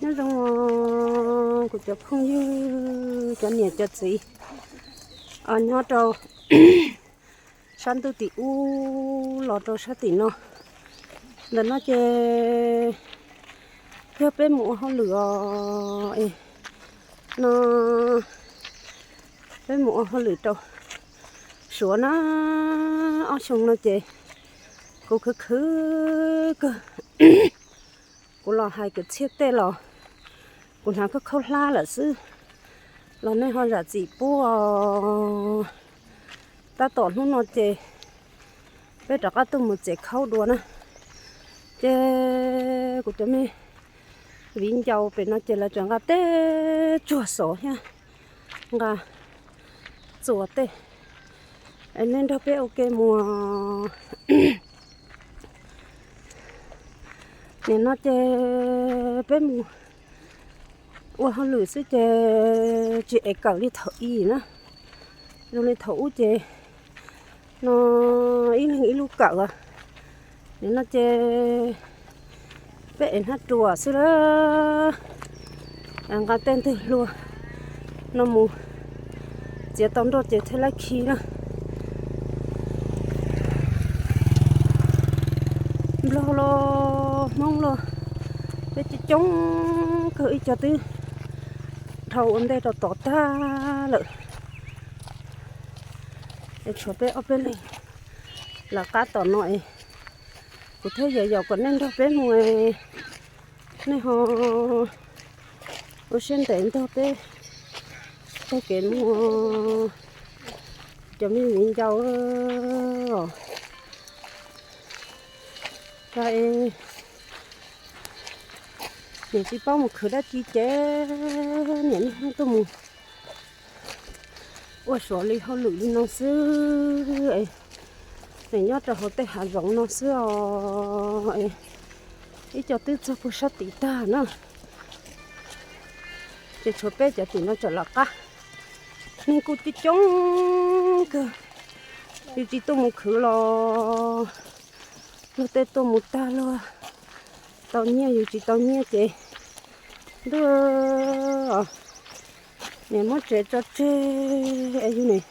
Nyob zoo kuv cov phooj ywg, cov niam cov txiv, nyob rau sab ntuj tim ub los rau sab tim no. Ntawm no ces yog peb mus ua hauj lwm os. No peb mus ua hauj lwm rau Suav na. Ob xyoo no ces kuv khwv khwv kawg. Kuv los hais kwv txhiaj tej los kuv hnav khaub khaub hlab lawm xwb, los nej ho zam txim pub os. Tab tom hnub no ces peb rov qab tuaj mus txiav khaub dua na. Ces kuv cov me viv ncaus pem no ces lawv tseem nqa tej tsuag xov thiab nqa txuas tej. Es nej nrog peb ua ke mus. Nim no ces peb mus ua hauj lwm xwb ces tsis ev kawm li thaum i na. Zoo li thaum ub ces no ib leeg ib lub kawm. Nim no ces peb ev hnab ruam xwb lawm. Nqa tej ntwg hlua no mus txiav tau nroj ces thiaj li khi na. Nplog los Hmoob los, peb coob coob kawg, ib co twb dhau ua ntej rau tod tag lawm. Es tshuav peb ob peb leeg lawv qab tom no es kuv thiaj yaum yaum kom nej nrog peb mus, nej ho ua siab ntev nrog peb taug kev mus, cov me viv ncaus. Niam tsis paub mus khwv dab tsi ces niam niaj hnub tuaj mus ua Suav li hauj lwm li no xwb. Niam nyob rau hauv tej hav zoov no xwb os. Ib co twb txog puag sab tid tag na. Ces tshuav peb cov tim no tseem lawv qab. Neeg kuj coob coob kawg, yus tsis tuaj mus khwv los luag tej tuaj mus tag luag tau nyiaj, yus tsis tau nyiaj ces ntuj, niam muab tsev tso tseg es yus niam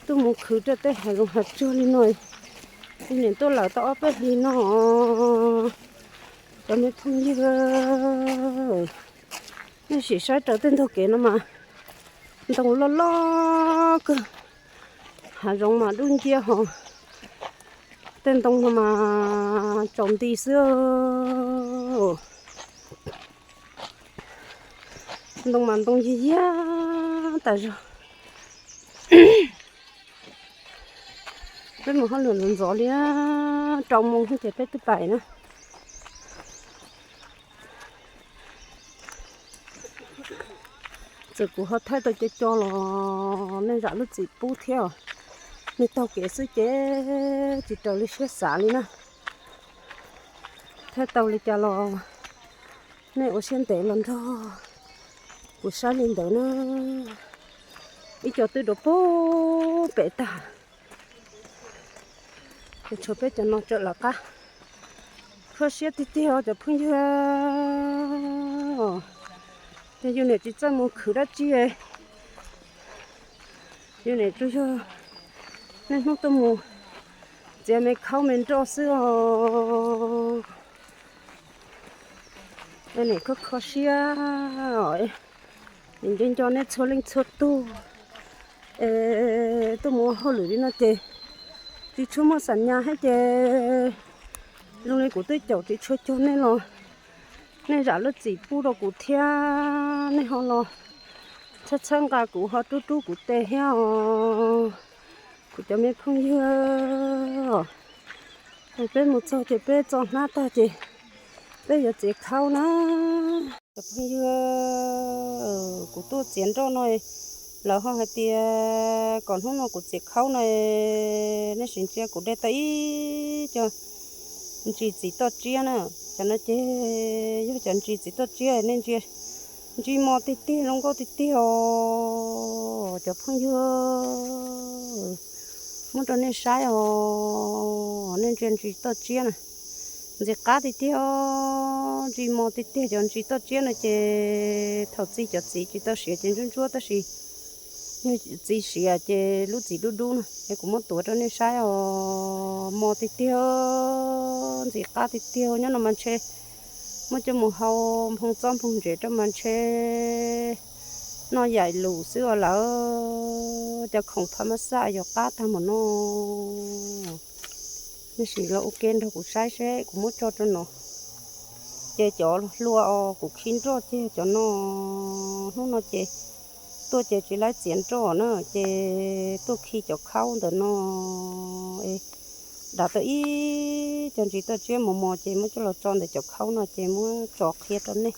tuaj mus khwv rau tej hav zoov hav tsuag li no. Yus niam tuaj lawm tau ob peb hlis no. Cov me phooj ywg, nej sim saib raws tej ntug kev no mas ntoo loj loj kawg, hav zoov mas dub nciab ho tej ntoo no mas tsaus nti xwb. Ntoo mas ntoo yig yag tas zog. Peb mus hauj lwm ntxov ntxov li rau moo ces peb twb pais na. Txawm kuv ho thaij tau co co los nej zam lub txim pub thiab os. Nej taug kev xwb ces tsis raws li siab xav li na. Thaij tau li cas los nej ua siab ntev los nrog kuv saib li ntawd na. Ib co twb dua pug pem tag, ces tshuav peb cov no tseem lawv qab. Kho siab tiag tiag os cov phooj ywg. Ces yus niam tsis txawj mus khwv dab tsi, yus niam tsuas yog niaj hnub tuaj mus txiav me khaub me nroj xwb os. Niam kho kho siab os. Nco nco nej txhua leej txhua tug es tuaj mus ua hauj lwm li no ces tsis tshua muaj xam nyas thiab ces zoo li kuv twb caum tsis tshua cuag nej los nej zam lub txim pub rau kuv thiab nej ho los txhawb txhawb nqa kuv ho rub rub kuv tes thiab os. Kuv cov me phooj ywg, peb mus txog ces peb txo hnab tag ces peb yuav txiav khaub na. Cov phooj ywg, kuv tuaj txiav nroj no, lawv ho hais tias kom hnub no kuv txiav khaub no, nej sim ntsia kuv de tau ib co ntsis txiv toj tsiab na. Cov no ces yog cov ntsis txiv toj tsiab, nej ntsia, ntsis mos tiag tiag, zoo nkauj tiag tiag os cov phooj ywg. Muab rau nej saib os, nej ntsia ntsis toj tsiab na. Ntxim qab tiag tiag, ntsis mos tiag tiag. Cov ntsis toj tsiab no ces thaum txi cov txiv tsis tau siav ces ntsuab ntsuab, tab sis yog txi siav ces lub txiv dub dub no. Es kuv muab tuav rau nej saib os, mos tiag tiag, ntxim qab tiag tiag. Nyob no mas ntshe muab coj mus hau nphoo txob nphoo ntsev rau mas ntshe noj yaim lus xwb os lawm. Cov khoom phab mab xaj yuav qab tag npaum no. Nej sim los ua ke nrog kuv saib seb kuv muab tso rau no. Ces cov hlua os kuv khi nroj ces cov no, hnub no ces tuaj ces tsis laib txiav nroj na, ces tuaj khi cov khaub ntawm no. Es dav tau ib co ntsis toj tsiab mos mos ces muab coj los tso ntawm cov khaub no ces muab tso qhia rau nej.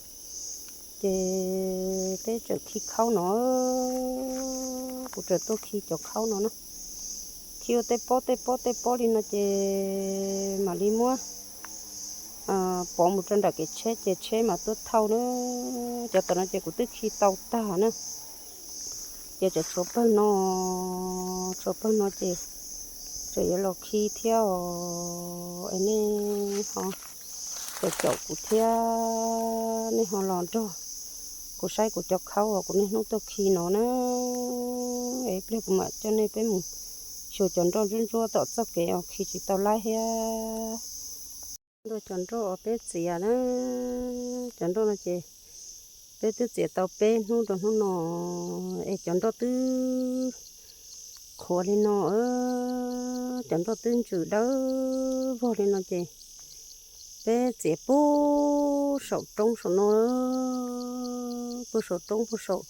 Ces peb tseem khi khaub no, kuv tseem tuaj khi cov khaub no na. Khi ua tej pob tej pob tej pob li no ces mam li muab pov mus rau nram kev tsheb ces tsheb mas tuaj thauj na. Cov tom no ces kuv twb khi tau tag na. Ces tseem tshuav pawg no, tshuav pawg no ces tseem yuav los khi thiab os. Es nej ho caum caum kuv thiab, nej ho los nrog kuv saib kuv cov khaub uas kuv niaj hnub tuaj khi no na. Es pliag kuv mam coj nej peb mus xyuas cov nroj ntsuab ntsuab tom txoj kev uas khi tsis tau laib thiab. Nroj, cov nroj uas peb txiav na, cov nroj no ces peb twb txiav tau peb hnub rau hnub no, es cov nroj twb qhuav li no, cov nroj twb ntsws dawb vog li no ces peb txiav puag saum roob saum no, puag saum roob puag saum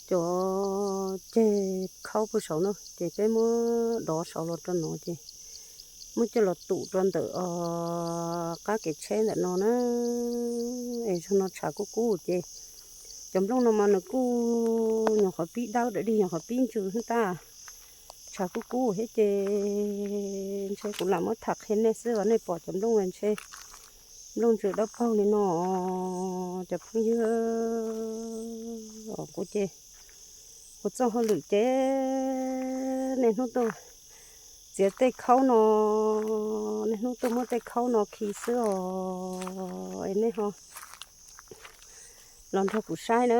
cov ceg khaub puag saum no ces peb muab dov saud los rau no ces muab coj los tum rau ntawm qab kev tsheb ntawm no na. Es zaum no tshav kub kub ces cov nplooj no mas nws kuj nyuam qhuav pib dawb dawm dig, nyuam qhuav pib ntsws tab tshav kub kub thiab ces ntshe kuv lam muab tham qhia nej xwb os. Nej pom cov nplooj ntshe nplooj ntsws dawb paug li no. Cov phooj ywg, kuv ces kuv txoj hauj lwm ces niaj hnub tuaj txiav tej khaub no, niaj hnub tuaj muab tej khaub no khi xwb os. Es nej ho los nrog kuv saib na.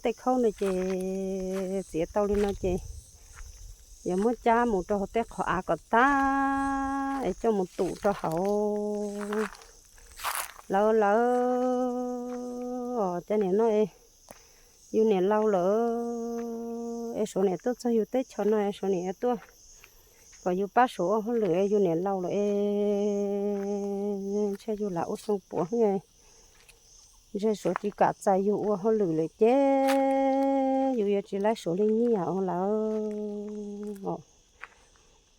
Tej khaub no ces txiav tau li no ces yuav muab cab mus rau hauv tej qhov av kom tag es coj mus tum rau hauv. Lawv lawv, cov niam no es yus niam laus lawm es suav niam tuaj txog yus teb chaws no es suav niam tuaj kom yus pab suav ua hauj lwm es yus niam laus lawm es ntshe yus lam ua xyoo puav, ntshe suav tsis kam txais yus ua hauj lwm lawm ces yus yuav tsis laib suav li nyiaj os lawm.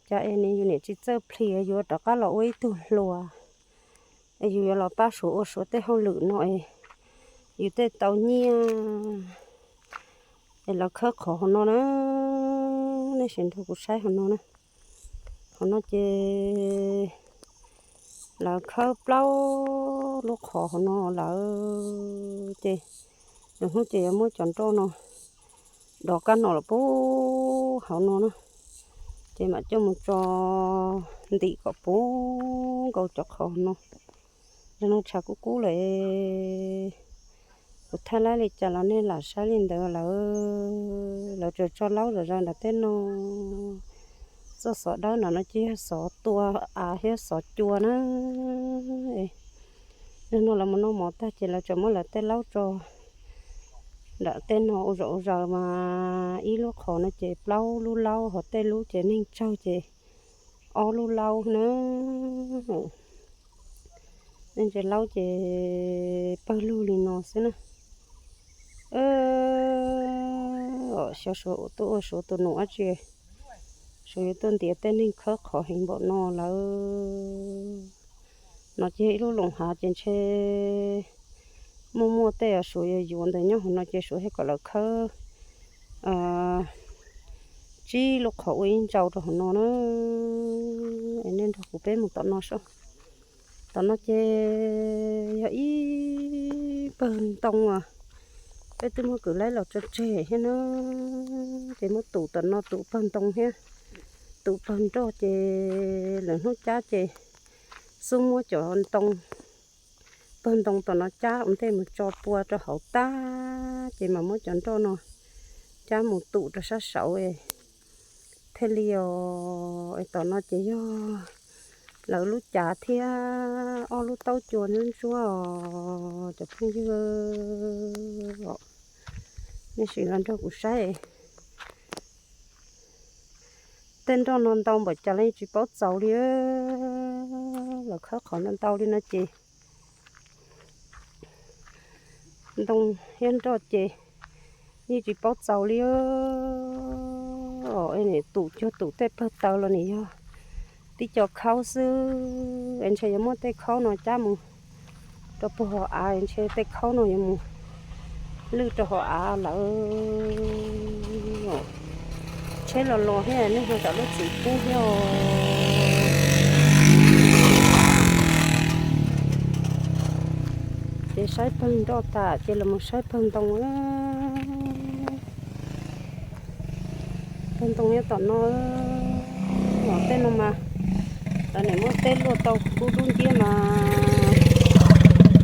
Cas es yus niam tsis txawj plhis yus rov qab los ua ib tug hluas es yus yuav los pab suav ua suav tej hauj lwm no es yus tej tau nyiaj es lawv khawb qhov hauv no na. Nej sim nrog kuv saib hauv no na. Hauv no ces lawv khawb plaub lub qhov hauv no lawm ces lwm hnub ces yuav muab cov nroj no dov kab no los puag hauv no na, ces mam coj mus tso ntim kom puv nkaus cov qhov hauv no. Zaum no tshav kub kub lawm, kuv thaij laib li cas los nej lam saib li ntawd lawm. Lawv tseem tso laub zom zaws nram tej no. Txoj xov dawb nram no ces yog xov tua av thiab xov cua na. Zaum no lawv mus noj mov tag ces lawv tseem muab lawv tej laub tso nram tej no ua zom ua zaws mas ib lub qhov no ces plaub lub laub, hos tej lub ces neeg tsawg ces ob lub laub na. Ntses laub ces pawg lug li no xwb na. Xyov suav tuaj ua suav tus num dab tsi, suav yuav tuaj ntiav tej neeg khawb qhov heev npaum no lawm. No ces ib lub loos hav ces ntshe muaj muaj tej suav yuav yuav ntawd nyob hauv no ces suav thiaj kom lawv khawb tsib lub qhov ua ib ntsau rau hauv no na. Es nej nrog kuv peb mus tom no soj. Tom no ces yog ib pawg ntoo as, peb twb muab kwv laib los tso tseg thiab na. Ces muab tum tom no tus pawg ntoo thiab tus pawg nroj ces lwm hnub cab ces Xub muab cov ntoo, pawg ntoo tom no cab ua ntej mus tso pua rau hauv tag ces mam muab cov nroj no cab mus tum rau sab saud thiaj li os. Tom no ces yog lawv lub cav thiab ob lub taub cua ntsuab ntsuab os cov phooj ywg os. Nej sim los nrog kuv saib. Tej nroj no ntau npaum cas los yeej tsis paub txaus li. Los khawb qhov ntau ntau li no ces ntoo thiab nroj ces yeej tsis paub txaus li. Nim tum cuag tum tej pawg taws los nim yog tib co khaub xwb es ntshe yuav muab tej khaub no cab mus rau puag hauv av, ntshe tej khaub no yuav mus lwj rau hauv av lawm. Tsheb los los thiab, nej ho zam lub txim pub thiab os. Ces saib pawg nroj tas ces los mus saib pawg ntoo. Pawg ntoo nyob tom no, tej no mas lawv nim muab teb luaj tau kub dub nciab mas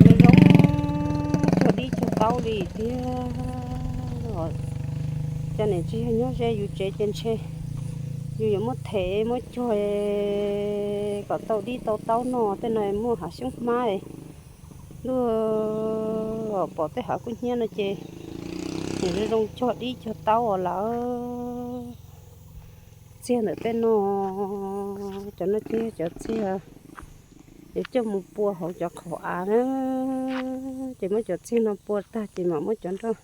zoo zoo cuag dib cuag taub li thiab. Cov niam tsis yog nyob ze yus tsev ces ntshe yus yuav muab them muab cuag kom tau dib tau taub no. Tej no muaj hav xyoob hmab, ntuj, pom tej hav kub hnyiab no ces nim zoo zoo cuag dib cuag taub os lawm. Txiag ntawm tej no, cov no ces yog cov txiag yuav coj mus pua hauv cov qhov av na. Ces muab cov txiag no pua tag ces mam muab cov nroj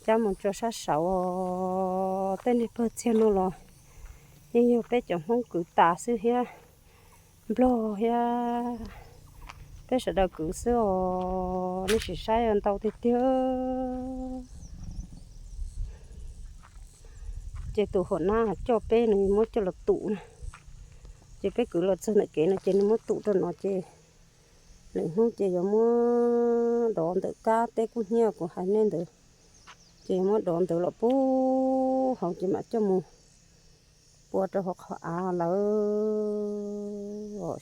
cab mus tso sab saud. Tej niag pawg txiag no los yeej yog peb cov Hmoob kwv tas xwb thiab, Nplog thiab, peb sawv daws kwv xwb os. Nej sim saib ntau tiag tiag. Ces tus hom nab coj peb nws muab coj los tum na, ces peb kwv los txog ntawm kev no ces nws muab tum rau no ces lwm hnub ces yuav muab dov ntawm kab teb kub hnyiab kuv hais nej ntawd, ces yuav muab dov ntawd los pub hauv ces mam coj mus pua rau hauv qhov av lawm.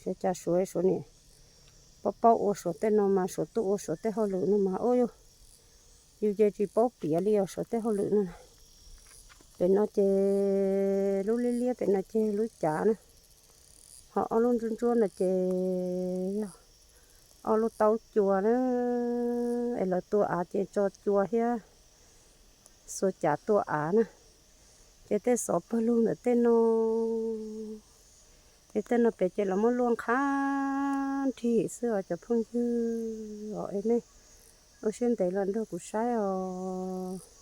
Xyov cas Suav, Suav niam paub paub ua Suav tej no mas Suav tuaj ua Suav tej hauj lwm no mas ua yus ces tsis paub piav li os Suav tej hauj lwm no. Pem no ces lub liab liab pem no ces lub cav na, ho ob lub ntsuab ntsuab no ces yog ob lub taub cua na, es lawv tua av ces tso cua thiab xuas cav tua av na. Ces tej xov pawg lug ntawm tej no, ces tej no pem ces los muab luaj nqhab nrig xwb os cov phooj ywg os. Es nej ua siab ntev los nrog kuv saib os.